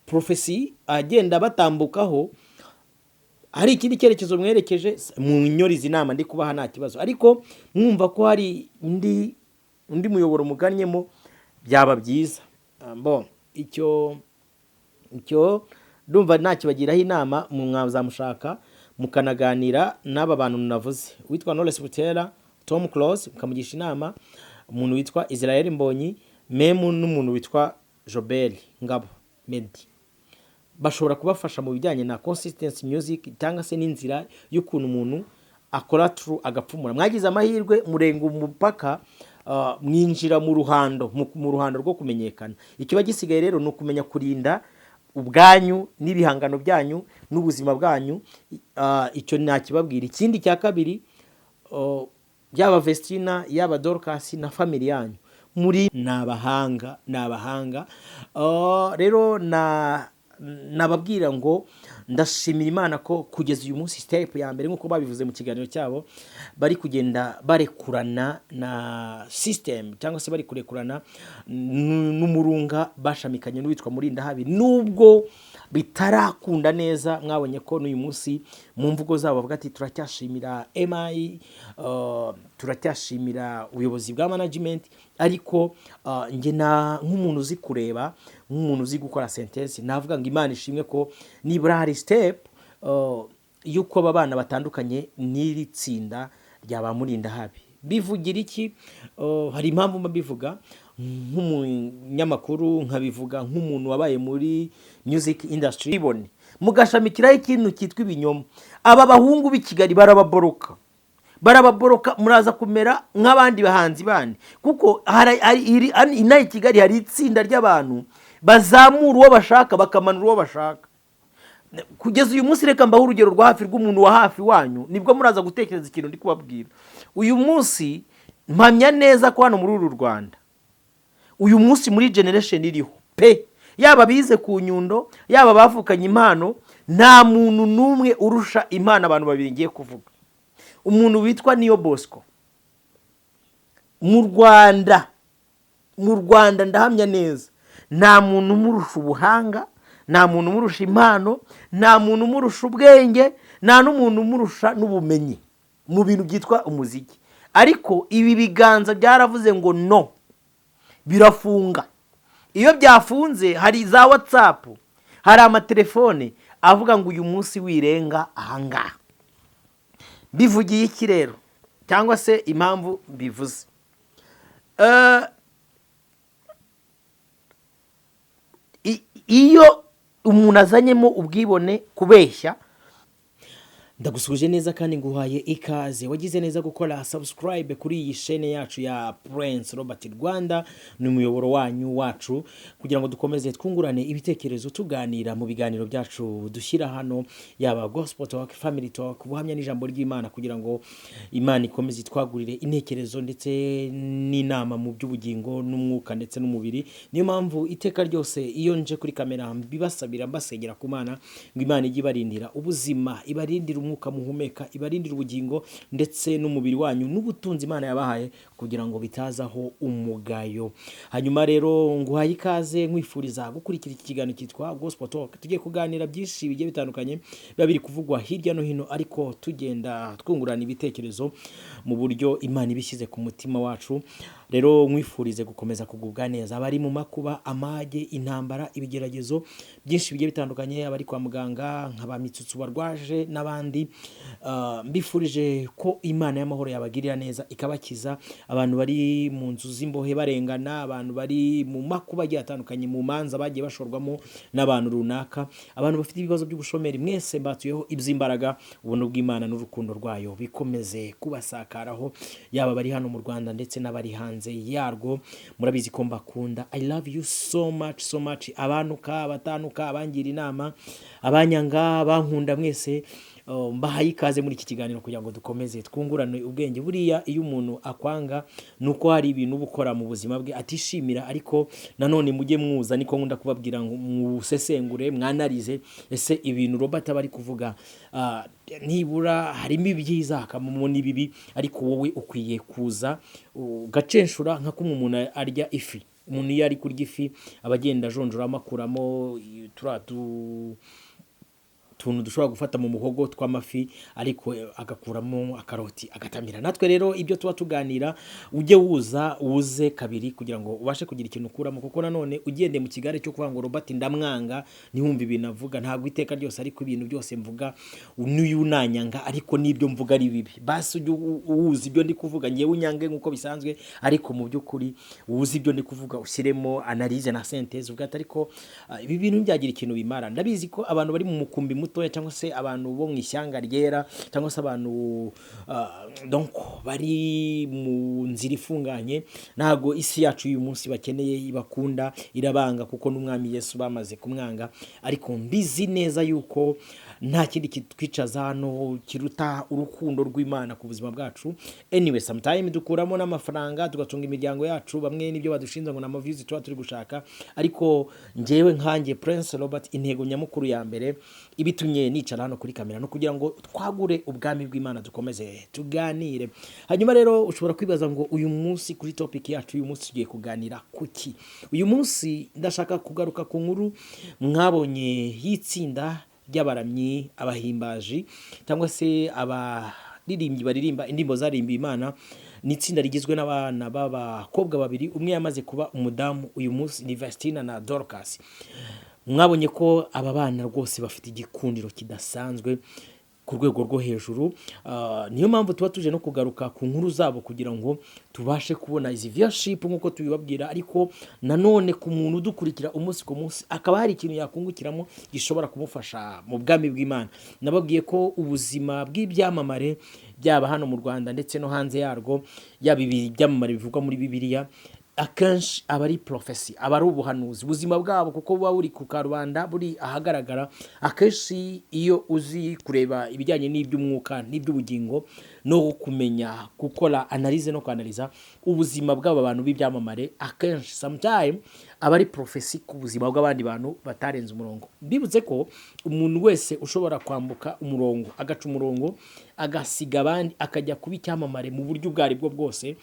prophecy agenda batambukaho, hari ikindi cyerekezo mwerekeje munyoriza inama ndi kubaha, nta kibazo. Ariko mwumva ko hari undi muyoboro muganyemo, byaba byiza. Bon, icyo ndumva nakibagiraho inama, mwazamushaka mukanaganira n'aba bantu navuze, witwa Knowless Butera, Tom Close, mukamugisha inama, umuntu witwa Israel Mbonyi, memu n'umuntu witwa Jobert Ngabo Meddy. Bashobora kubafasha mu bijyanye na consistency music, cyangwa se n'inzira y'ukuntu umuntu akora true agapfumura. Mwagize amahirwe murenga umupaka, mwinjira mu ruhando rwo kumenyekana. Ikiba gisigaye rero ni ukumenya kurinda ubwanyu n'ibihangano byanyu n'ubuzima bwanyu. Icyo nakibabwira. Ikindi cya kabiri, yaba Vestina, yaba Dorcas na family yanyu, muri ni abahanga, ni abahanga. Rero nababwira ngo ndashimira Imana ko kugeza uyu munsi step ya mbere, nk'uko babivuze mu kiganiro cyabo, bari kugenda barekurana na system, cyangwa se bari kurekurana n'umurunga bashamikanye n'uwitwa Murindahabi, nubwo bitarakunda neza. Mwabonye ko n'uyu munsi mu mvugo zabo bavuga ati: "Turacyashimira MI, turacyashimira ubuyobozi bwa management." Ariko njye na nk'umuntu uzi kureba, nk'umuntu uzi gukora synthèse, navuga ngo Imana ishimwe ko nibura hari step y'uko aba bana batandukanye n'iri tsinda rya ba Murindahabi. Bivugira iki? Hari impamvu mba mbivuga nk'umunyamakuru, nkabivuga nk'umuntu wabaye muri music industry. Ibone mugashamikiraho ikintu cyitwa ibinyoma, aba bahungu b'i Kigali barababoroka, barababoroka. Muraza kumera nk'abandi bahanzi bandi, kuko inaha i Kigali hari itsinda ry'abantu bazamura uwo bashaka, bakamanura uwo bashaka. Kugeza uyu munsi, reka mbaho urugero rwa hafi rw'umuntu wa hafi wanyu, nibwo muraza gutekereza ikintu ndi kubabwira. Uyu munsi mpamya neza ko hano muri uru Rwanda, uyu munsi muri generation iriho pe, yaba abize ku Nyundo, yaba abavukanye impano, nta muntu n'umwe urusha impano abantu babiri ngiye kuvuga. Umuntu witwa Niyo Bosco, mu Rwanda, mu Rwanda ndahamya neza nta muntu umurusha ubuhanga, nta muntu umurusha impano, nta muntu umurusha ubwenge, nta n'umuntu umurusha n'ubumenyi mu bintu byitwa umuziki. Ariko ibi biganza byaravuze ngo no, birafunga. Iyo byafunze, hari za WhatsApp, hari amatelefone avuga ngo uyu munsi wirenga ahangaha. Bivugiye iki rero, cyangwa se impamvu mbivuze? Iyo umuntu azanyemo ubwibone, kubeshya. Ndagusuhuje neza kandi nguhaye ikaze. Wagize neza gukora subscribe kuri iyi chaîne yacu ya Prince Robert Rwanda. Ni umuyoboro wanyu, wacu, kugira ngo dukomeze twungurane ibitekerezo, tuganira mu biganiro byacu dushyira hano, yaba gospel talk, family talk, ubuhamya n'ijambo ry'Imana, kugira ngo Imana ikomeze itwagurire intekerezo ndetse n'inama mu by'ubugingo n'umwuka ndetse n'umubiri. Niyo mpamvu iteka ryose iyo nje kuri kamera mbibasabira, mbasengera ku Mana ngo Imana ijye ibarindira ubuzima, ibarindire umwuka muhumeka, ibarindire ubugingo ndetse n'umubiri wanyu n'ubutunzi Imana yabahaye, kugira ngo bitazaho umugayo. Hanyuma rero nguhaye ikaze, nkwifuriza gukurikira iki kiganiro cyitwa Gospel Talk. Tugiye kuganira byinshi bigiye bitandukanye biba biri kuvugwa hirya no hino, ariko tugenda twungurana ibitekerezo mu buryo Imana ibishyize ku mutima wacu. Rero nkwifurize gukomeza kugubwa neza. Abari mu makuba, amage, intambara, ibigeragezo byinshi bigiye bitandukanye, abari kwa muganga nka ba Mitsutsu barwaje n'abandi, mbifurije ko Imana y'amahoro yabagirira neza ikabakiza. Abantu bari mu nzu z'imbohe barengana, abantu bari mu makuba agiye atandukanye, mu manza bagiye bashorwamo n'abantu runaka, abantu bafite ibibazo by'ubushomeri, mwese mbatuyeho iby'imbaraga, ubuntu bw'Imana n'urukundo rwayo bikomeze kubasakaraho, yaba abari hano mu Rwanda ndetse n'abari hanze yarwo. Murabizi ko mbakunda. I love you so much, so much. Abantuka, abatanuka, abangira inama, abanyanga, abankunda, mwese mbahaye ikaze muri iki kiganiro kugira ngo dukomeze twungurane ubwenge. Buriya iyo umuntu akwanga ni uko hari ibintu uba ukora mu buzima bwe atishimira. Ariko nanone mujye mwuza, niko nkunda kubabwira ngo musesengure, mwanarize: ese ibintu Robert aba ari kuvuga, nibura harimo ibyiza, hakabamo n'ibibi? Ariko wowe ukwiye kuza ugacenshura nka kumwe umuntu arya ifi. Umuntu iyo ari kurya ifi aba agenda ajonjoramo, akuramo turiya tuntu dushobora gufata mu muhogo tw'amafi, ariko agakuramo akaroti agatamira. Natwe rero ibyo tuba tuganira, ujye wuza wuze kabiri kugira ngo ubashe kugira ikintu ukuramo, kuko nanone ugendeye mu kigare cyo kuvuga ngo "Robert ndamwanga, ntiwumve ibintu avuga", ntabwo iteka ryose ariko ibintu byose mvuga n'uyu nanyanga, ariko n'ibyo mvuga ari bibi. Basi ujye uwuza ibyo ndi kuvuga, ngewe unyange nk'uko bisanzwe, ariko mu by'ukuri wuze ibyo ndi kuvuga, ushyiremo analyse na synthèse, uvuga ati "Ariko ibi bintu byagira ikintu bimara." Ndabizi ko abantu bari mu mukumbi mutoya, cyangwa se abantu bo mu ishyanga ryera, cyangwa se abantu donc bari mu nzira ifunganye, ntabwo isi yacu y'uyu munsi bakeneye, ibakunda, irabanga, kuko n'Umwami Yesu bamaze kumwanga. Ariko mbizi neza yuko nta kindi kitwicaza hano kiruta urukundo rw'Imana ku buzima bwacu. Anyway, sometime dukuramo n'amafaranga tugatunga imiryango yacu, bamwe n'ibyo badushinze ngo ni ama views tuba turi gushaka. Ariko njyewe nkanjye Prince Robert, intego nyamukuru ya mbere ibitumye nicara hano kuri kamera no kugira ngo twagure ubwami bw'Imana, dukomeze tuganire. Hanyuma rero ushobora kwibaza ngo uyu munsi kuri topic yacu uyu munsi tugiye kuganira kuki? Uyu munsi ndashaka kugaruka ku nkuru mwabonye y'itsinda ry'abaramyi, abahimbaji, cyangwa se abaririmbyi baririmba indirimbo zarimbiye Imana. Ni itsinda rigizwe n'abana b'abakobwa babiri, umwe yamaze kuba umudamu uyu munsi, ni Vestina na Dorcas. Mwabonye ko aba bana rwose bafite igikundiro kidasanzwe ku rwego rwo hejuru. Niyo mpamvu tuba tuje no kugaruka ku nkuru zabo kugira ngo tubashe kubona izi viewership nk'uko tubibabwira, ariko nanone ku muntu udukurikira umunsi ku munsi akaba hari ikintu yakungukiramo gishobora kumufasha mu bwami bw'Imana. Nababwiye ko ubuzima bw'ibyamamare, byaba hano mu Rwanda ndetse no hanze yarwo, yaba ibi byamamare bivugwa muri Bibiliya, akenshi aba ari prophecy, aba ari ubuhanuzi ubuzima bwabo, kuko buba buri ku karubanda, buri ahagaragara. Akenshi iyo uzi kureba ibijyanye n'iby'umwuka n'iby'ubugingo no kumenya gukora analyse no kwanaliza ubuzima bw'aba bantu b'ibyamamare, akenshi sometime aba ari prophecy ku buzima bw'abandi bantu batarenze umurongo. Mbibutse ko umuntu wese ushobora kwambuka umurongo, agaca umurongo, agasiga abandi, akajya kuba icyamamare mu buryo ubwo ari bwo bwose,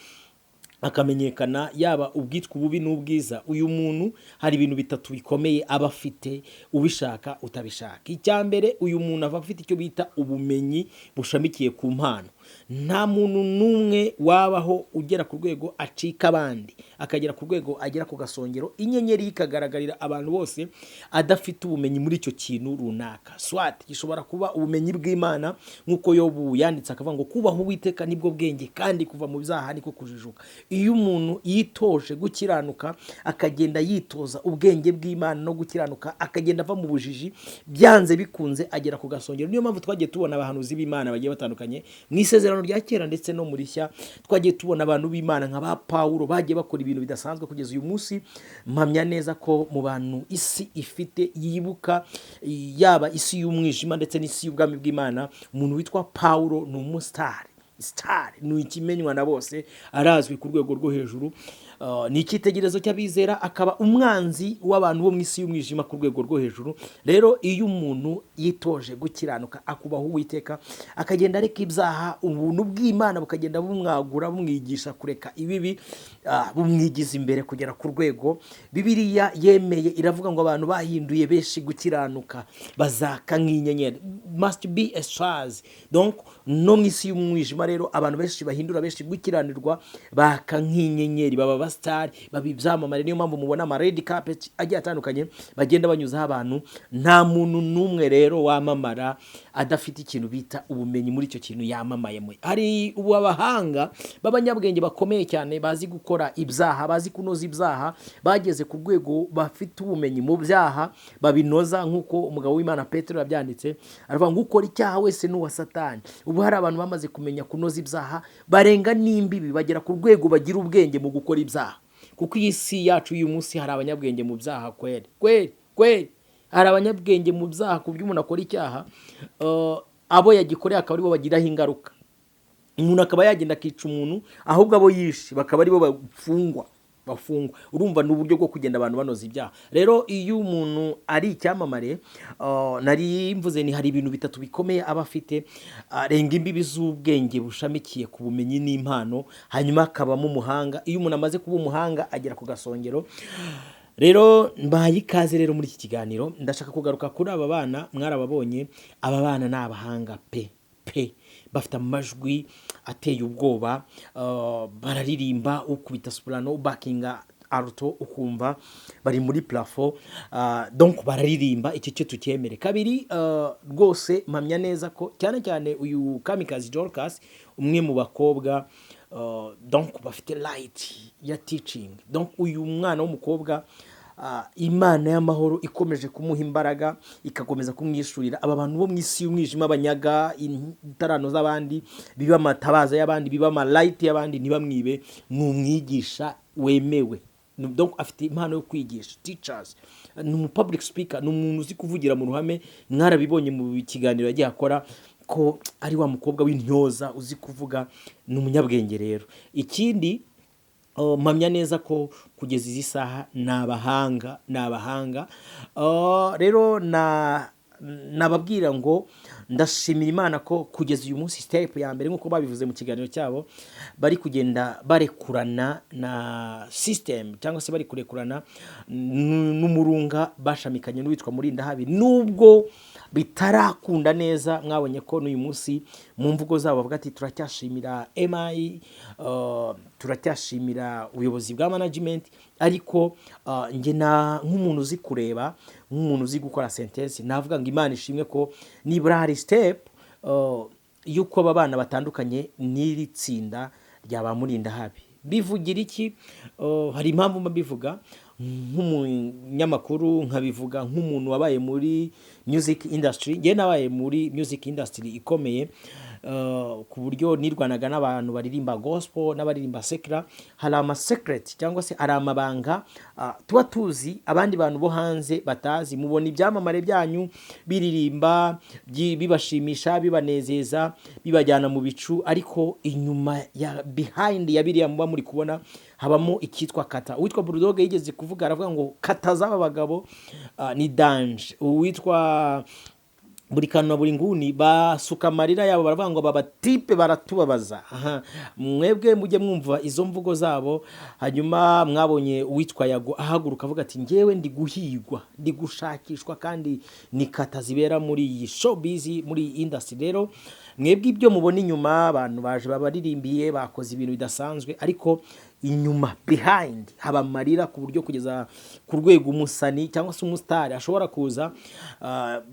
akamenyekana, yaba ubwitwa ububi n'ubwiza, uyu muntu hari ibintu bitatu bikomeye aba afite, ubishaka utabishaka. Icya mbere, uyu muntu aba afite icyo bita ubumenyi bushamikiye ku mpano. Nta muntu n'umwe wabaho ugera ku rwego acika abandi, akagera ku rwego agera ku gasongero, inyenyeri ye ikagaragarira abantu bose, adafite ubumenyi muri icyo kintu runaka. Soit gishobora kuba ubumenyi bw'Imana, nk'uko Yobu yanditse akavuga ngo "Kubaha Uwiteka nibwo bwenge, kandi kuva mu byaha niko kujijuka." Iyo umuntu yitoje gukiranuka, akagenda yitoza ubwenge bw'Imana no gukiranuka, akagenda ava mu bujiji, byanze bikunze agera ku gasongero. Niyo mpamvu twagiye tubona abahanuzi b'Imana bagiye batandukanye mu Isezerano rya Kera ndetse no mu Rishya. Twagiye tubona abantu b'Imana nka ba Pawulo bagiye bakora ibintu bidasanzwe. Kugeza uyu munsi mpamya neza ko mu bantu isi ifite yibuka, yaba isi y'umwijima ndetse n'isi y'ubwami bw'Imana, umuntu witwa Pawulo ni umusitari, star, ni ikimenywa na bose, arazwi ku rwego rwo hejuru. Ni icyitegererezo cy'abizera, akaba umwanzi w'abantu bo mu isi y'umwijima ku rwego rwo hejuru. Rero iyo umuntu yitoje gukiranuka, akubaha Uwiteka, akagenda areka ibyaha, ubuntu bw'Imana bukagenda bumwagura, bumwigisha kureka ibibi, bumwigiza imbere kugera ku rwego Bibiliya yemeye, iravuga ngo abantu bahinduye benshi gukiranuka bazaka nk'inyenyeri, must be a stars. Donc no mu isi y'umwijima rero, abantu benshi bahindura benshi gukiranirwa baka nk'inyenyeri, baba abasitari, baba ibyamamare. Niyo mpamvu mubona ama red carpet agiye atandukanye bagenda banyuzaho abantu. Nta muntu n'umwe rero wamamara adafite ikintu bita ubumenyi muri icyo kintu yamamayemo. Hari ubu abahanga b'abanyabwenge bakomeye cyane bazi gukora ibyaha, bazi kunoza ibyaha, bageze ku rwego bafite ubumenyi mu byaha babinoza, nk'uko umugabo w'Imana Petero yabyanditse, aravuga ngo "Ukora icyaha wese ni uwa Satani." Ubu hari abantu bamaze kumenya kunoza ibyaha, barenga n'imbibi, bagera ku rwego bagira ubwenge mu gukora ibyaha, kuko iyi si yacu y'uyu munsi hari abanyabwenge mu byaha kweri kweri kweri. Hari abanyabwenge mu byaha ku buryo umuntu akora icyaha, abo yagikoreye akaba aribo bagiraho ingaruka. Umuntu akaba yagenda akica umuntu, ahubwo abo yishe bakaba aribo bafungwa. Bafungwa. Urumva ni uburyo bwo kugenda abantu banoza ibyaha. Rero iyo umuntu ari icyamamare, nari mvuze ni hari ibintu bitatu bikomeye aba afite: arenga imbibi z'ubwenge bushamikiye ku bumenyi n'impano, hanyuma akabamo umuhanga. Iyo umuntu amaze kuba umuhanga, agera ku gasongero. Rero mbahaye ikaze. Rero muri iki kiganiro ndashaka kugaruka kuri aba bana. Mwarababonye, aba bana ni abahanga pe pe, bafite amajwi ateye ubwoba, bararirimba, ukubita soprano, backinga alto, ukumva bari muri plafond, donc bararirimba, icyo cyo tucyemere. Kabiri, rwose mpamya neza ko cyane cyane uyu Kamikazi Dorcas, umwe mu bakobwa, donc bafite light ya teaching. Donc uyu mwana w'umukobwa, Imana y'amahoro ikomeje kumuha imbaraga, igakomeza kumwishurira aba bantu bo mu isi y'umwijima, banyaga intarano z'abandi, biba amatabaza y'abandi, biba amalayiti y'abandi, ntibamwibe. Ni umwigisha wemewe. Donc afite impano yo kwigisha, teachers, ni umu public speaker, ni umuntu uzi kuvugira mu ruhame. Mwarabibonye mu kiganiro yagiye akora ko ari wa mukobwa w'intyoza uzi kuvuga, ni umunyabwenge. Rero ikindi, mpamya neza ko kugeza izi saha ni abahanga, ni abahanga. Rero na nababwira ngo ndashimira Imana ko kugeza uyu munsi step ya mbere, nk'uko babivuze mu kiganiro cyabo, bari kugenda barekurana na system, cyangwa se bari kurekurana n'umurunga bashamikanye n'uwitwa Murindahabi, nubwo bitarakunda neza. Mwabonye ko n'uyu munsi mu mvugo zabo bavuga ati: "Turacyashimira MI, turacyashimira ubuyobozi bwa management." Ariko njye na nk'umuntu uzi kureba, nk'umuntu uzi gukora synthèse, navuga ngo Imana ishimwe ko nibura hari step y'uko aba bana batandukanye n'iri tsinda rya ba Murindahabi. Bivugira iki? Hari impamvu mba mbivuga nk'umunyamakuru, nkabivuga nk'umuntu wabaye muri music industry. Njye nabaye muri music industry ikomeye, ku buryo nirwanaga n'abantu baririmba gospel n'abaririmba secular. Hari ama secret, cyangwa se hari amabanga tuba tuzi abandi bantu bo hanze batazi. Mubona ibyamamare byanyu biririmba, bibashimisha, bibanezeza, bibajyana mu bicu, ariko inyuma ya behind ya biriya muba muri kubona habamo icyitwa kata. Uwitwa Bulldog yigeze kuvuga, aravuga ngo kata z'aba bagabo ni danger. Uwitwa buri kantu na buri nguni basuka amarira yabo, baravuga ngo aba batipe baratubabaza. Aha, mwebwe mujye mwumva izo mvugo zabo. Hanyuma mwabonye uwitwa Yago ahaguruka avuga ati: "Ngewe ndi guhigwa, ndi gushakishwa," kandi ni kata zibera muri iyi showbiz, muri iyi industry. Rero mwebwe ibyo mubona inyuma, abantu baje babaririmbiye, bakoze ibintu bidasanzwe, ariko inyuma, behind, haba amarira, ku buryo kugeza ku rwego umusani cyangwa se umusitari ashobora kuza,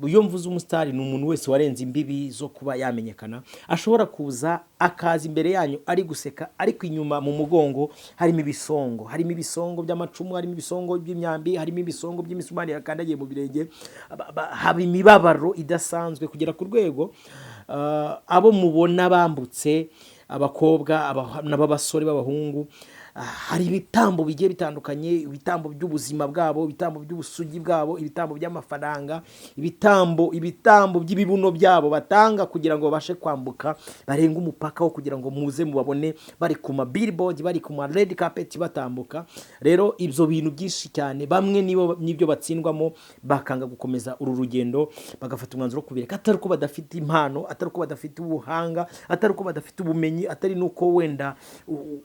iyo mvuze umusitari ni umuntu wese warenze imbibi zo kuba yamenyekana, ashobora kuza akaza imbere yanyu ari guseka, ariko inyuma mu mugongo harimo ibisongo, harimo ibisongo by'amacumu, harimo ibisongo by'imyambi, harimo ibisongo by'imisumari yakandagiye mu birenge. Haba imibabaro idasanzwe kugera ku rwego abo mubona bambutse, abakobwa n'ab'abasore b'abahungu, hari ibitambo bigiye bitandukanye: ibitambo by'ubuzima bwabo, ibitambo by'ubusugi bwabo, ibitambo by'amafaranga, ibitambo by'ibibuno byabo batanga kugira ngo babashe kwambuka, barenge umupaka wo kugira ngo muze mubabone bari ku ma billboard, bari ku ma red carpet batambuka. Rero ibyo bintu byinshi cyane, bamwe nibo nibyo batsindwamo, bakanga gukomeza uru rugendo, bagafata umwanzuro wo kubireka, atari uko badafite impano, atari uko badafite ubuhanga, atari uko badafite ubumenyi, atari n'uko wenda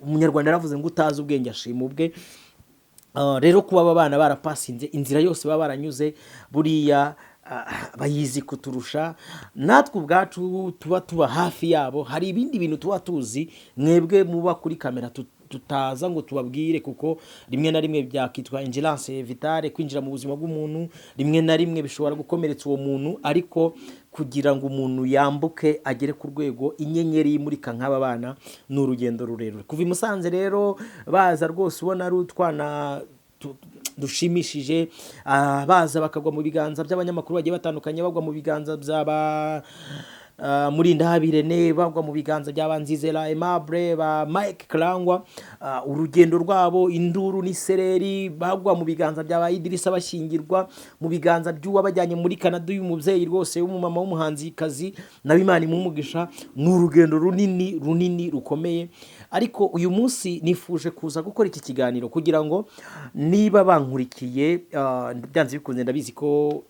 umunyarwanda yaravuze ngo utazi ubwenge ashima ubwe. Rero kuba aba bana barapasinze inzira yose baba baranyuze, buriya bayizi kuturusha natwe ubwacu tuba hafi yabo. Hari ibindi bintu tuba tuzi mwebwe muba kuri kamera tutaza ngo tubabwire, kuko rimwe na rimwe byakitwa ingérence vitale, kwinjira mu buzima bw'umuntu, rimwe na rimwe bishobora gukomeretsa uwo muntu. Ariko kugira ngo umuntu yambuke agere ku rwego inyenyeri imurika nk'aba bana, ni urugendo rurerure. Kuva i Musanze rero baza rwose ubona ari utwana dushimishije, baza bakagwa mu biganza by'abanyamakuru bagiye batandukanye, bagwa mu biganza by'aba Murindahabi Irene bagwa mu biganza bya Banzizera Aimable, ba Mike Karangwa, urugendo rwabo, induru n'isereri, bagwa mu biganza bya ba Idirisa, bashyingirwa mu biganza by'uwabajyanye muri Canada, uyu mubyeyi rwose w'umumama w'umuhanzikazi nawe Imana imumugisha. Ni urugendo runini runini rukomeye, ariko uyu munsi nifuje kuza gukora iki kiganiro kugira ngo niba bankurikiye, byanze bikunze ndabizi ko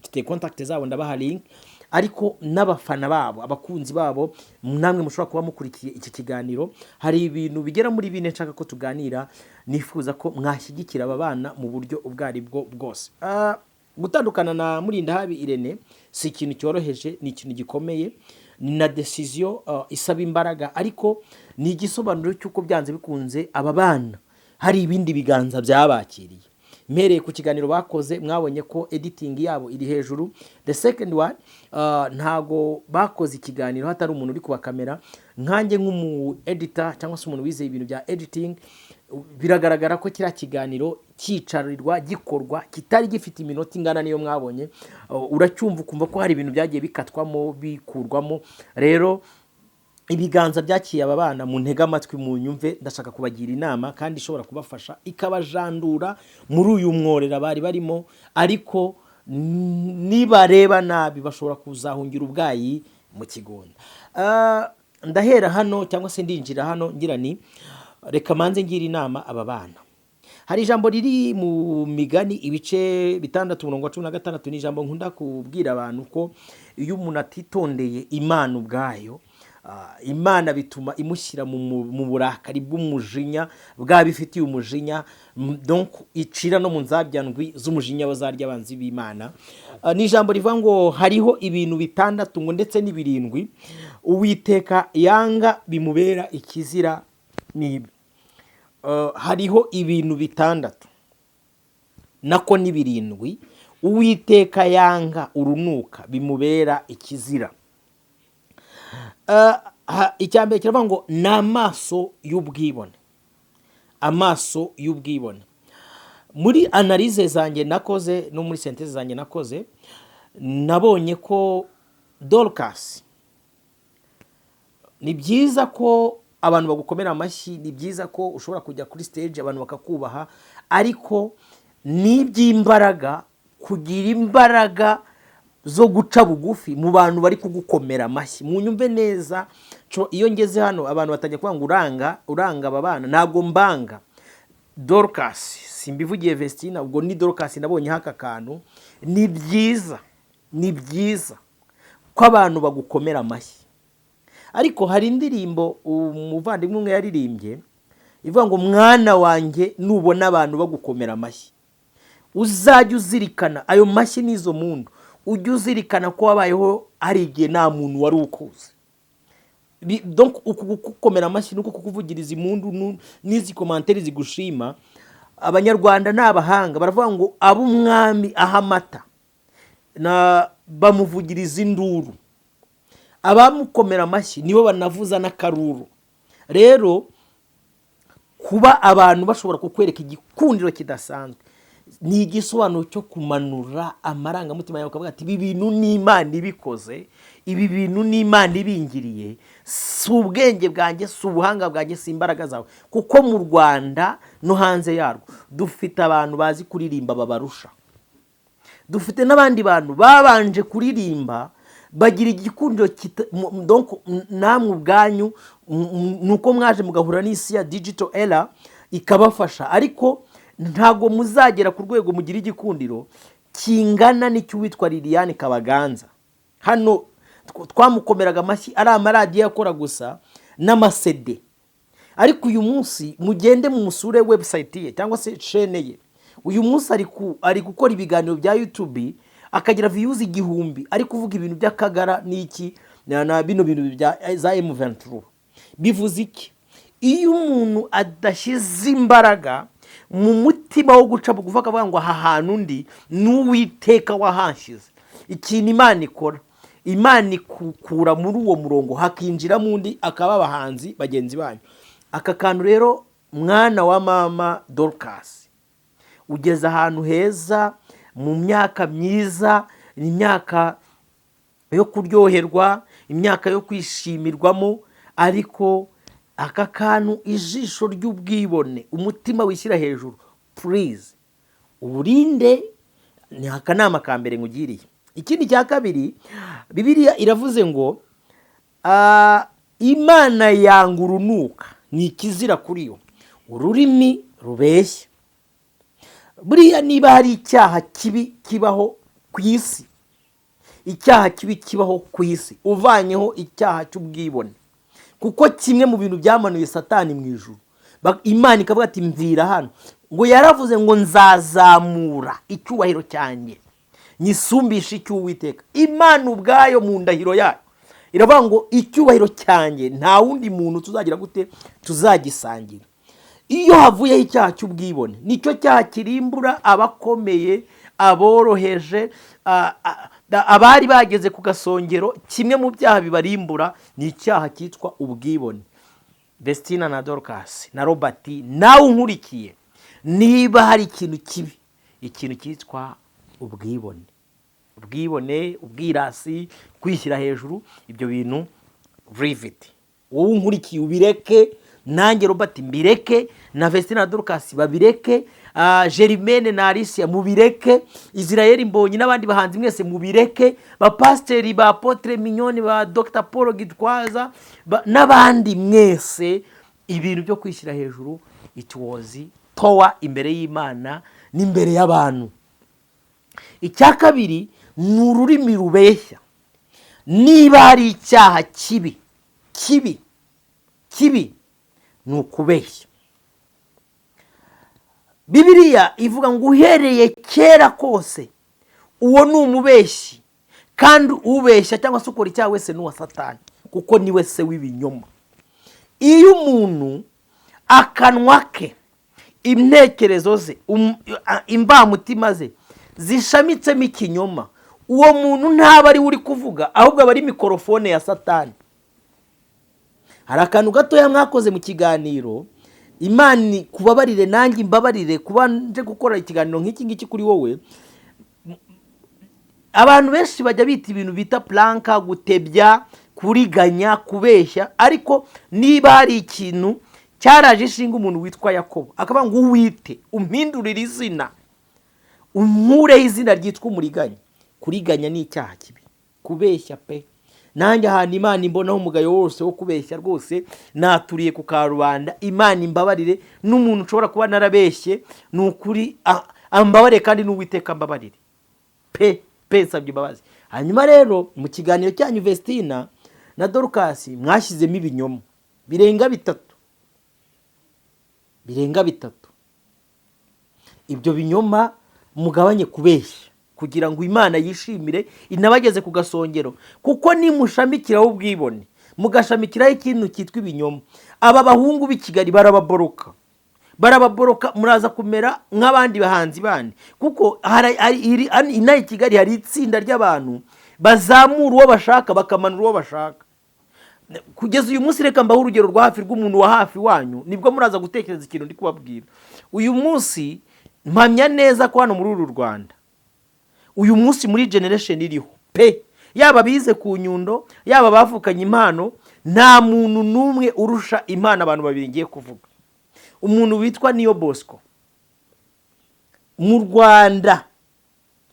mfite contact zabo, ndabaha link, ariko n'abafana babo, abakunzi babo, namwe mushobora kuba mukurikiye iki kiganiro, hari ibintu bigera muri bine nshaka ko tuganira. Nifuza ko mwashyigikira aba bana mu buryo ubwo ari bwo bwose. Gutandukana na Murindahabi Irene si ikintu cyoroheje, ni ikintu gikomeye, ni na decision isaba imbaraga, ariko ni igisobanuro cy'uko byanze bikunze aba bana hari ibindi biganza byabakiriye. Mpereye ku kiganiro bakoze, mwabonye ko editing yabo iri hejuru. The second one, ntago bakoze ikiganiro hatari umuntu uri kubakamera. Nkanjye nk'umu editor cyangwa se umuntu wize ibintu bya editing, biragaragara ko kiriya kiganiro cyicarirwa gikorwa kitari gifite iminota ingana niyo mwabonye. Uracyumva ukumva ko hari ibintu byagiye bikatwamo, bikurwamo. Rero ibiganza byakiye aba bana, mu ntege amatwi, mu nyumve, ndashaka kubagira inama kandi ishobora kubafasha, ikabajandura muri uyu mworera bari barimo, ariko nibareba nabi bashobora kuzahungira ubwayi mu kigunda. Ndahera hano cyangwa se ndinjira hano ngira ni reka manze ngira inama aba bana. Hari ijambo riri mu Migani ibice 6, umurongo wa 16. Ni ijambo nkunda kubwira abantu ko iyo umuntu atitondeye Imana ubwayo, Imana bituma imushyira mu burakari bw'umujinya bwaba ifitiye umujinya, donc icira no mu nzabya ndwi z'umujinya bazarya abanzi b'Imana. Ni ijambo rivuga ngo hariho ibintu bitandatu ngo ndetse n'ibirindwi Uwiteka yanga bimubera ikizira, ni ibi. Hariho ibintu bitandatu nako ni birindwi Uwiteka yanga urunuka bimubera ikizira. Icya mbere kiravuga ngo ni amaso y'ubwibone. Amaso y'ubwibone, muri analyse zanjye nakoze no muri synthèse zanjye nakoze, nabonye ko Dorcas, ni byiza ko abantu bagukomera amashyi, ni byiza ko ushobora kujya kuri stage abantu bakakubaha, ariko ni iby'imbaraga kugira imbaraga zo guca bugufi mu bantu bari kugukomera amashyi. Munyumve neza, iyo ngeze hano abantu batangiye kuvuga ngo uranga aba bana. Ntabwo mbanga Dorcas, simbivugiye Vestina, ubwo ni Dorcas nabonye aka kantu. Ni byiza, ni byiza ko abantu bagukomera amashyi, ariko hari indirimbo umuvandimwe umwe yaririmbye ivuga ngo mwana wanjye, nubona abantu bagukomera amashyi, uzajya uzirikana ayo mashyi n'izo mundu, ujye uzirikana ko wabayeho hari igihe nta muntu wari ukuzi. Donc uku gukomera amashyi nuko kukuvugiriza impundu n'izi commentaires zigushima. Abanyarwanda ni abahanga, baravuga ngo abo umwami aha amata na bamuvugiriza induru, abamukomera amashyi nibo banavuza n'akaruru. Rero kuba abantu bashobora kukwereka igikundiro kidasanzwe ni igisobanuro cyo kumanura amarangamutima yawe, ukavuga ati ibi bintu ni Imana ibikoze, ibi bintu ni Imana ibingiriye, si ubwenge bwanjye, si ubuhanga bwanjye, si imbaraga zawe. Kuko mu Rwanda no hanze yarwo dufite abantu bazi kuririmba babarusha, dufite n'abandi bantu babanje kuririmba bagira igikundiro donc namwe ubwanyu ni uko mwaje mugahura n'isi ya digital era ikabafasha, ariko ntabwo muzagera ku rwego mugira igikundiro kingana n'icy'uwitwa Liliane Kabaganza. Hano twamukomeraga amashyi ari amaradiyo akora gusa n'ama CD, ariko uyu munsi mugende mumusure website ye cyangwa se chaîne ye. Uyu munsi ari gukora ibiganiro bya YouTube akagira views 1000, ari kuvuga ibintu by'Akagara n'iki na bino bintu bya za M23. Bivuze iki? Iyo umuntu adashyize imbaraga mu mutima wo guca bugufi, akavuga ngo aha hantu ndi n'Uwiteka wahanshyize, ikintu Imana ikora, Imana ikukura muri uwo murongo hakinjiramo undi, akaba abahanzi bagenzi banyu. Aka kantu rero, mwana wa mama Dorcas, ugeze ahantu heza mu myaka myiza, imyaka yo kuryoherwa, imyaka yo kwishimirwamo. Ariko aka kantu, ijisho ry'ubwibone, umutima wishyira hejuru, please uburinde. Ni akanama ka mbere nkugiriye. Ikindi cya kabiri, Bibiliya iravuze ngo Imana yanga urunuka, ni ikizira kuri yo ururimi rubeshya. Buriya niba hari icyaha kibi kibaho ku isi, icyaha kibi kibaho ku isi, uvanyeho icyaha cy'ubwibone, kuko kimwe mu bintu byamanuye Satani mu ijuru, Imana ikavuga ati: "Mvira hano", ngo yaravuze ngo: "Nzazamura icyubahiro cyanjye nyisumbishe icy'Uwiteka." Imana ubwayo mu ndahiro yayo iravuga ngo: "Icyubahiro cyanjye nta wundi muntu tuzagira gute tuzagisangira." Iyo havuyeho icyaha cy'ubwibone, nicyo cyaha kirimbura abakomeye, aboroheje, abari bageze ku gasongero. Kimwe mu byaha bibarimbura ni icyaha cyitwa ubwibone. Vestina na Dorcas na Robert, nawe unkurikiye, niba hari ikintu kibi, ikintu cyitwa ubwibone, ubwibone, ubwirasi, kwishyira hejuru, ibyo bintu leave it. Wowe unkurikiye ubireke, nanjye Robert mbireke, na Vestina na Dorcas babireke, Jerimene na Alicia mubireke, Israel Mbonyi n'abandi bahanzi mwese mubireke, bapasiteri ba Apôtre Mignone, ba Dr Paul Gitwaza, n'abandi mwese. Ibintu byo kwishyira hejuru, it was towa imbere y'Imana n'imbere y'abantu. Icya kabiri ni ururimi rubeshya. Niba hari icyaha kibi kibi kibi, ni ukubeshya. Bibiliya ivuga ngo uhereye kera kose uwo ni umubeshyi, kandi ubeshya cyangwa se ukora icyaha wese ni uwa Satani, kuko niwe se w'ibinyoma. Iyo umuntu akanwa ke, intekerezo ze, imbamutima ze zishamitsemo ikinyoma, uwo muntu ntaba ari we uri kuvuga, ahubwo aba ari mikorofone ya Satani. Hari akantu gatoya mwakoze mu kiganiro. Imana kubabarire, nanjye imbabarire kuba nje gukora ikiganiro nk'iki ngiki kuri wowe. Abantu benshi bajya bita ibintu bita prank, gutebya, kuriganya, kubeshya. Ariko niba hari ikintu cyaraje ishinga umuntu witwa Yakobo, akavuga ngo: "Uwite umpindurire izina, unkureho izina ryitwa umuriganya." Kuriganya ni icyaha kibi, kubeshya pe. Nanjye ahantu Imana imbonaho umugayo wose wo kubeshya, rwose naturiye ku karubanda. Imana imbabarire, n'umuntu ushobora kuba narabeshye, ni ukuri ambabarire, kandi n'Uwiteka ambabarire pe pe, nsabye imbabazi. Hanyuma rero mu kiganiro cyanyu, Vestina na Dorcas, mwashyizemo ibinyoma birenga bitatu, birenga bitatu. Ibyo binyoma mugabanye kubeshya, kugira ngo Imana yishimire inabageze ku gasongero, kuko nimushamikiraho ubwibone, mugashamikiraho ikintu cyitwa ibinyoma, aba bahungu b'i Kigali barababoroka, barababoroka. Muraza kumera nk'abandi bahanzi bandi, kuko inaha i Kigali hari itsinda ry'abantu bazamura uwo bashaka, bakamanura uwo bashaka. Kugeza uyu munsi, reka mbaho urugero rwa hafi rw'umuntu wa hafi wanyu, nibwo muraza gutekereza ikintu ndi kubabwira. Uyu munsi mpamya neza ko hano muri uru Rwanda, uyu munsi muri generation iriho pe, yaba abize ku Nyundo, yaba abavukanye impano, nta muntu n'umwe urusha impano abantu babiri ngiye kuvuga. Umuntu witwa Niyo Bosco, mu Rwanda,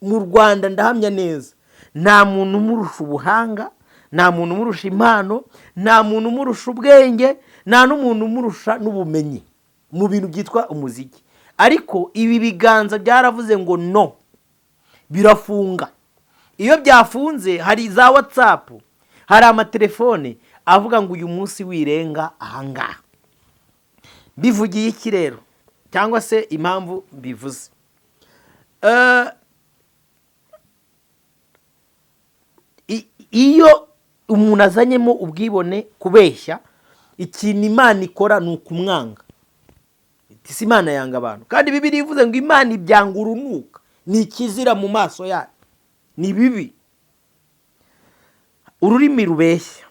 mu Rwanda ndahamya neza nta muntu umurusha ubuhanga, nta muntu umurusha impano, nta muntu umurusha ubwenge, nta n'umuntu umurusha n'ubumenyi mu bintu byitwa umuziki. Ariko ibi biganza byaravuze ngo no, birafunga. Iyo byafunze, hari za WhatsApp, hari amatelefone avuga ngo uyu munsi wirenga ahangaha. Bivugiye iki rero, cyangwa se impamvu mbivuze? Iyo umuntu azanyemo ubwibone, kubeshya, ikintu Imana ikora ni ukumwanga. Si Imana yanga abantu, kandi Bibiliya ivuze ngo Imana ibyanga urunuka, ni ikizira mu maso yayo, ni bibi ururimi rubeshya.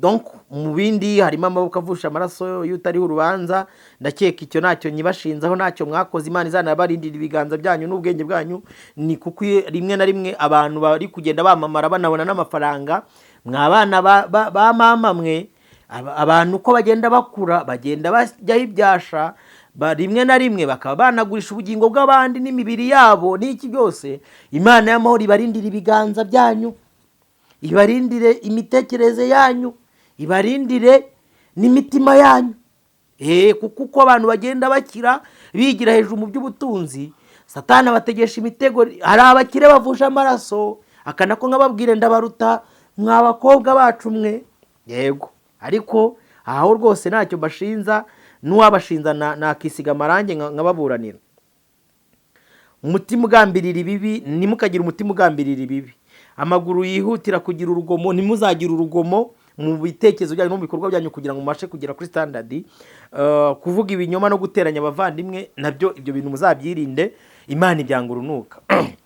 Donc mu bindi harimo amaboko avusha amaraso y'utariho urubanza. Ndakeka icyo ntacyo nyibashinzaho, ntacyo mwakoze. Imana izanabarindira ibiganza byanyu n'ubwenge bwanyu. Ni kuko iyo rimwe na rimwe abantu bari kugenda bamamara, banabona n'amafaranga, mwa bana ba mama mwe, abantu uko bagenda bakura bagenda bajyaho ibyasha, rimwe na rimwe bakaba banagurisha ubugingo bw'abandi n'imibiri yabo n'iki byose. Imana y'amahoro ibarindire ibiganza byanyu, ibarindire imitekerereze yanyu, ibarindire n'imitima yanyu. Kuko uko abantu bagenda bakira bigira hejuru mu by'ubutunzi, Satani abategesha imitego. Hari abakire bavusha amaraso, aka nako nkababwire, ndabaruta mwa bakobwa bacu mwe. Yego, ariko aho rwose ntacyo mbashinza, n'uwabashinza nakisiga amarangi nkababuranira. Umutima ugambirira ibibi, ntimukagire umutima ugambirira ibibi. Amaguru yihutira kugira urugomo, ntimuzagire urugomo mu bitekerezo byanyu no mu bikorwa byanyu, kugira ngo mubashe kugera kuri standard. Kuvuga ibinyoma no guteranya abavandimwe, nabyo ibyo bintu muzabyirinde, Imana ibyanga urunuka.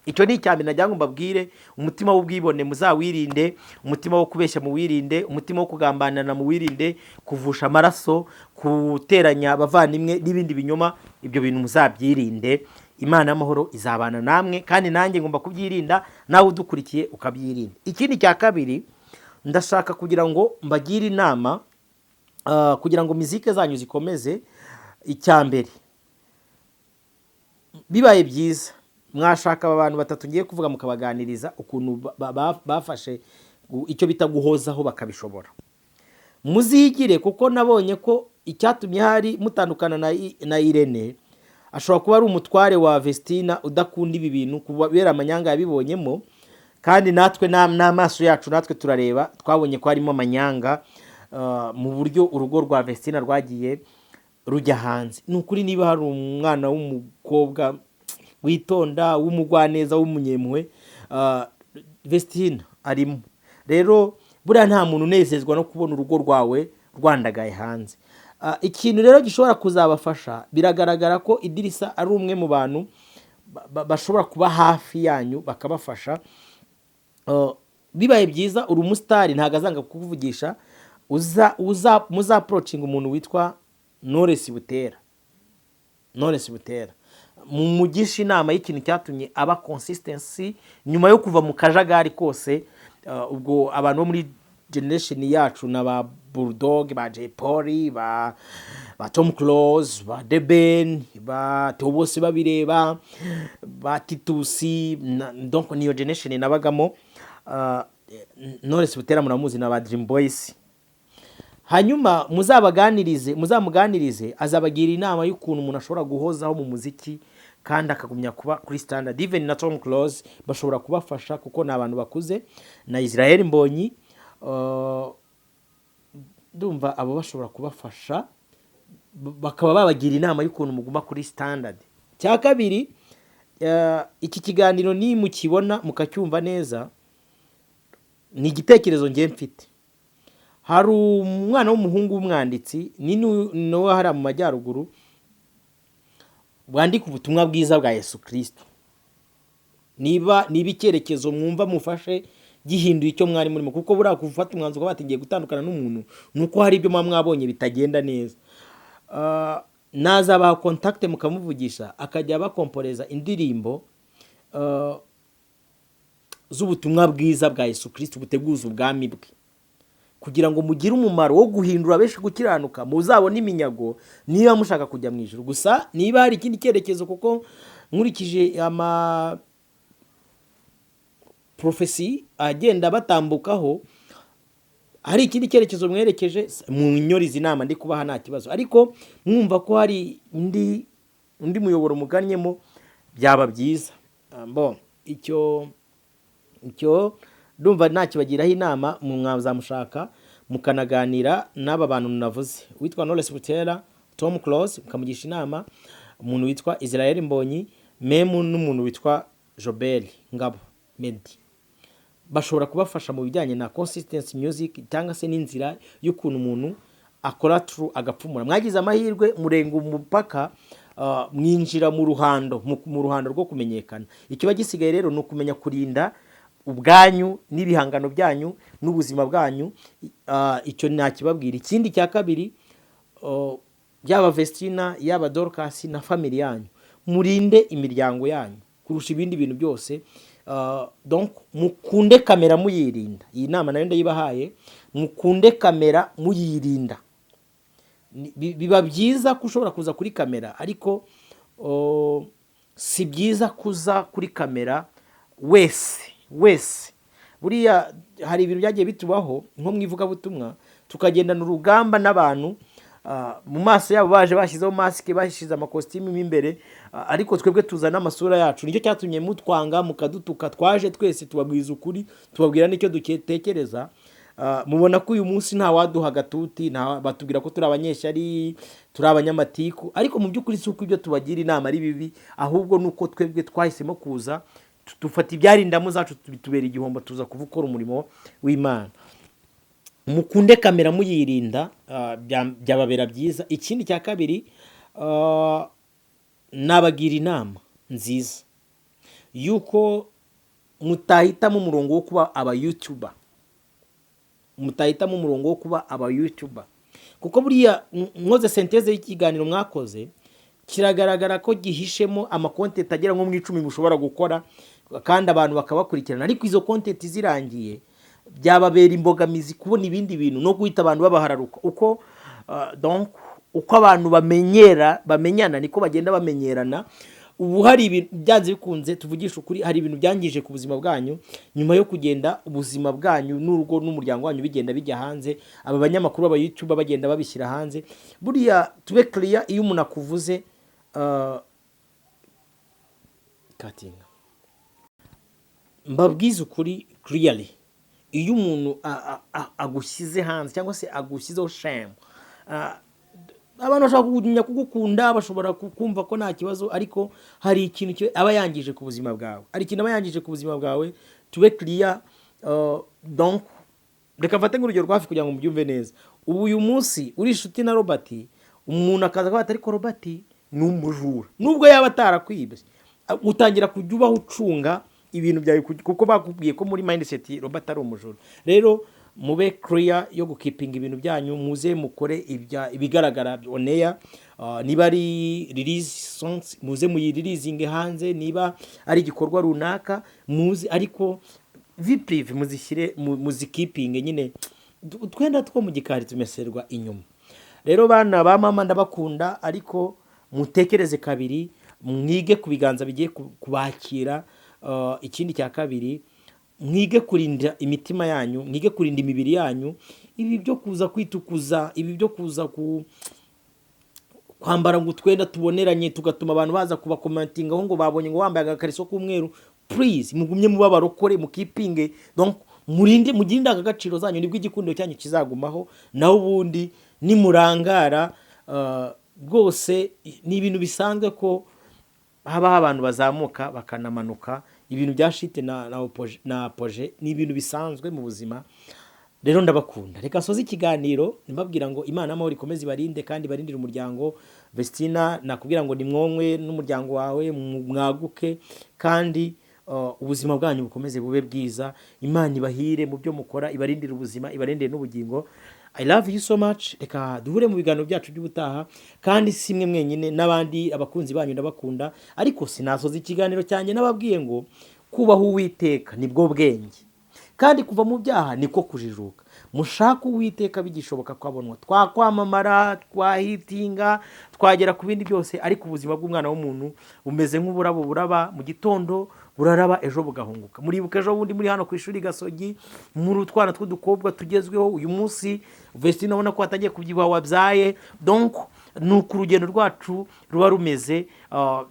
Icyo ni icya mbere nagira ngo mbabwire. Umutima w'ubwibone muzawirinde, umutima wo kubeshya muwirinde, umutima wo kugambanirana muwirinde, kuvusha amaraso, guteranya abavandimwe n'ibindi binyoma, ibyo bintu muzabyirinde. Imana y'amahoro izabana namwe, kandi nanjye ngomba kubyirinda, nawe udukurikiye ukabyirinda. Ikindi cya kabiri, ndashaka kugira ngo mbagire inama kugira ngo mizike zanyu zikomeze. Icya mbere, bibaye byiza mwashaka aba bantu batatu ngiye kuvuga, mukabaganiriza ukuntu bafashe icyo bita guhozaho bakabishobora. Muzigire, kuko nabonye ko icyatumye hari mutandukana na Irene, ashobora kuba ari umutware wa Vestina udakunda ibi bintu kubera amanyanga yabibonyemo. Kandi natwe n'amaso yacu natwe turareba, twabonye ko harimo amanyanga mu buryo urugo rwa Vestina rwagiye rujya hanze. Ni ukuri, niba hari umwana w'umukobwa witonda, w'umugwaneza, w'umunyempuhwe, Vestina arimo. Rero buriya nta muntu unezezwa no kubona urugo rwawe rwandagaye hanze. Ikintu rero gishobora kuzabafasha, biragaragara ko Idirisa ari umwe mu bantu bashobora kuba hafi yanyu bakabafasha. Bibaye byiza, uri umusitari, ntabwo azanga kukuvugisha. Uza uza muza-approachinga umuntu witwa Knowless Butera. Knowless Butera mumugisha inama y'ikintu cyatumye aba consistency nyuma yo kuva mu kajagari kose. Ubwo abantu bo muri generation yacu na ba Bulldog, ba Jay Polly, ba Tom Close, ba The Ben, ba Theo bose babireba, ba Titusi, donc niyo generation nabagamo. Knowless Butera muramuzi, na ba Dream Boys. Hanyuma muzabaganirize, muzamuganirize, azabagira inama y'ukuntu umuntu ashobora guhozaho mu muziki kandi akagumya kuba kuri standard. Even na Tom Close bashobora kubafasha kuko ni abantu bakuze, na Israel Mbonyi. Ndumva abo bashobora kubafasha, bakaba babagira inama y'ukuntu muguma kuri standard. Cya kabiri, iki kiganiro ni mukibona mukacyumva neza, ni igitekerezo ngiye mfite. Hari umwana w'umuhungu w'umwanditsi, ni n'uwo hariya mu majyaruguru, wandika ubutumwa bwiza bwa Yesu Kirisito. Niba icyerekezo mwumva mufashe gihinduye icyo mwari murimo, kuko buriya gufata umwanzuro bati ngiye gutandukana n'umuntu, ni uko hari ibyo muba mwabonye bitagenda neza. Nazabaha contact mukamuvugisha, akajya abakomporeza indirimbo z'ubutumwa bwiza bwa Yesu Kirisito buteguza ubwami bwe, kugira ngo mugire umumaro wo guhindura benshi gukiranuka, muzabone iminyago niba mushaka kujya mu ijuru. Gusa niba hari ikindi cyerekezo, kuko nkurikije ama prophecy agenda batambukaho, hari ikindi cyerekezo mwerekeje, munyorize inama ndi kubaha, nta kibazo. Ariko mwumva ko hari undi muyoboro muganyemo, byaba byiza. Bon, icyo ndumva nakibagiraho inama, mwazamushaka mukanaganira n'aba bantu navuze, witwa Knowless Butera, Tom Close, mukamugisha inama, umuntu witwa Israel Mbonyi, memu n'umuntu witwa Jobert Ngabo Meddy. Bashobora kubafasha mu bijyanye na consistency music, cyangwa se n'inzira y'ukuntu umuntu akora true agapfumura. Mwagize amahirwe murenga umupaka, mwinjira mu ruhando rwo kumenyekana. Ikiba gisigaye rero ni ukumenya kurinda Ubwanyu n'ibihangano byanyu n'ubuzima bwanyu. Icyo nakibabwira. Ikindi cya kabiri, yaba Vestina, yaba Dorcas na family yanyu, murinde imiryango yanyu kurusha ibindi bintu byose. Donc mukunde kamera muyirinda. Iyi nama nayo ndayibahaye: mukunde kamera muyirinda. Biba byiza ko ushobora kuza kuri kamera, ariko si byiza kuza kuri kamera wese wese. Buriya hari ibintu byagiye bitubaho nko mu ivugabutumwa, tukagendana urugamba n'abantu mu maso yabo baje bashyizeho masike, bashyize amakositimu mo imbere, ariko twebwe tuzana amasura yacu. Nicyo cyatumye mutwanga, mukadutuka. Twaje twese tubabwiza ukuri, tubabwira n'icyo dutekereza. Mubona ko uyu munsi nta waduha agatuti, batubwira ko turi abanyeshyari, turi abanyamatiku, ariko mu by'ukuri si uko ibyo tubagira inama ari bibi, ahubwo ni uko twebwe twahisemo kuza dufata ibyari indamu zacu bitubera igihombo, tuza gukora umurimo w'Imana. Mukunde kamera muyirinda, byababera byiza. Ikindi cya kabiri, nabagira inama nziza yuko mutahitamo umurongo wo kuba aba YouTuber, mutahitamo umurongo wo kuba aba YouTuber, kuko buriya mwoze synthèse y'ikiganiro mwakoze, kiragaragara ko gihishemo ama content agera nko mu 10 mushobora gukora kandi abantu bakabakurikirana, ariko izo content zirangiye byababera imbogamizi kubona ibindi bintu no guhita abantu babahararuka. Uko donc uko abantu bamenyera, bamenyana, niko bagenda bamenyerana. Ubu hari ibintu byanze bikunze, tuvugisha ukuri, hari ibintu byangije ku buzima bwanyu nyuma yo kugenda ubuzima bwanyu n'urugo n'umuryango wanyu bigenda bijya hanze, aba banyamakuru b'aba YouTuber bagenda babishyira hanze. Buriya tube clear, iyo umuntu akuvuze katinga, mbabwize ukuri clearly, iyo umuntu agushyize hanze cyangwa se agushyizeho shame, abantu bashobora kugumya kugukunda, bashobora kumva ko nta kibazo, ariko hari ikintu aba yangije ku buzima bwawe, hari ikintu aba yangije ku buzima bwawe. Tube clear. Donc reka mfate nk'urugero rwa hafi kugira ngo mubyumve neza. Ubu uyu munsi uri inshuti na Robert, umuntu akaza akavuga ati: "Ariko Robert ni umujura," nubwo yaba atarakwibye, utangira kujya ubaho ucunga ibintu byawe, kuko bakubwiye ko muri mindset Robert ari umujura. Rero mube clear yo gukeepinga ibintu byanyu, muze mukore ibigaragara on air. Niba ari release songs, muze muyireleasinge hanze. Niba ari igikorwa runaka, muze, ariko vie privée muzishyire muzikeepinge nyine. Utwenda two mu gikari tumeserwa inyuma. Rero bana ba mama, ndabakunda, ariko mutekereze kabiri, mwige ku biganza bigiye kubakira. Ikindi cya kabiri, mwige kurinda imitima yanyu, mwige kurinda imibiri yanyu. Ibi byo kuza kwitukuza, ibi byo kuza ku kwambara ngo utwenda tuboneranye, tugatuma abantu baza kubacommentingaho ngo babonye ngo wambaye agakariso k'umweru, please mugumye muba abarokore, mukeepinge, donc murinde, mugire indangagaciro zanyu, nibwo igikundiro cyanyu kizagumaho. Naho ubundi nimurangara, rwose ni ibintu bisanzwe ko habaho abantu bazamuka bakanamanuka. Ibintu bya chute na apogée ni ibintu bisanzwe mu buzima. Rero ndabakunda. Reka nsoze ikiganiro mbabwira ngo Imana y'amahoro ikomeze ibarinde kandi ibarindire umuryango. Vestina, nakubwira ngo ni mwonywe n'umuryango wawe, mwaguke kandi ubuzima bwanyu bukomeze bube bwiza. Imana ibahire mu byo mukora, ibarindire ubuzima, ibarindire n'ubugingo. I love you so much. Reka duhure mu biganiro byacu by'ubutaha, kandi si mwe mwenyine, n'abandi abakunzi banyu ndabakunda. Ariko sinasoza ikiganiro cyanjye n'ababwiye ngo kubaha Uwiteka nibwo bwenge, kandi kuva mu byaha niko kujijuka. Mushake Uwiteka bigishoboka ko abonwa. Twakwamamara, twahitinga, twagera ku bindi byose, ariko ubuzima bw'umwana w'umuntu bumeze nk'uburabo buraba mu gitondo, buraraba, ejo bugahunguka. Muribuka ejo bundi muri hano ku ishuri Gasogi, muri utwana tw'udukobwa tugezweho. Uyu munsi Vestine ubona ko watangiye kubyibuha, wabyaye. Donc ni uku urugendo rwacu ruba rumeze.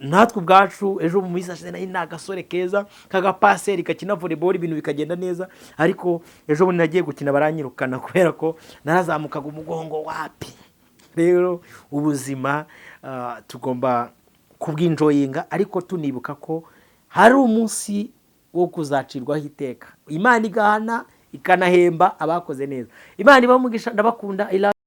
Natwe ubwacu ejo mu minsi yashize nari ni agasore keza k'agapaseri gakina volleyball, ibintu bikagenda neza, ariko ejo bundi nagiye gukina baranyirukana kubera ko narazamukaga umugongo wapi. Rero ubuzima tugomba kubwenjoyinga, ariko tunibuka ko hari umunsi wo kuzacirwaho iteka, Imana igahana ikanahemba abakoze neza. Imana ibahe umugisha, ndabakunda. I love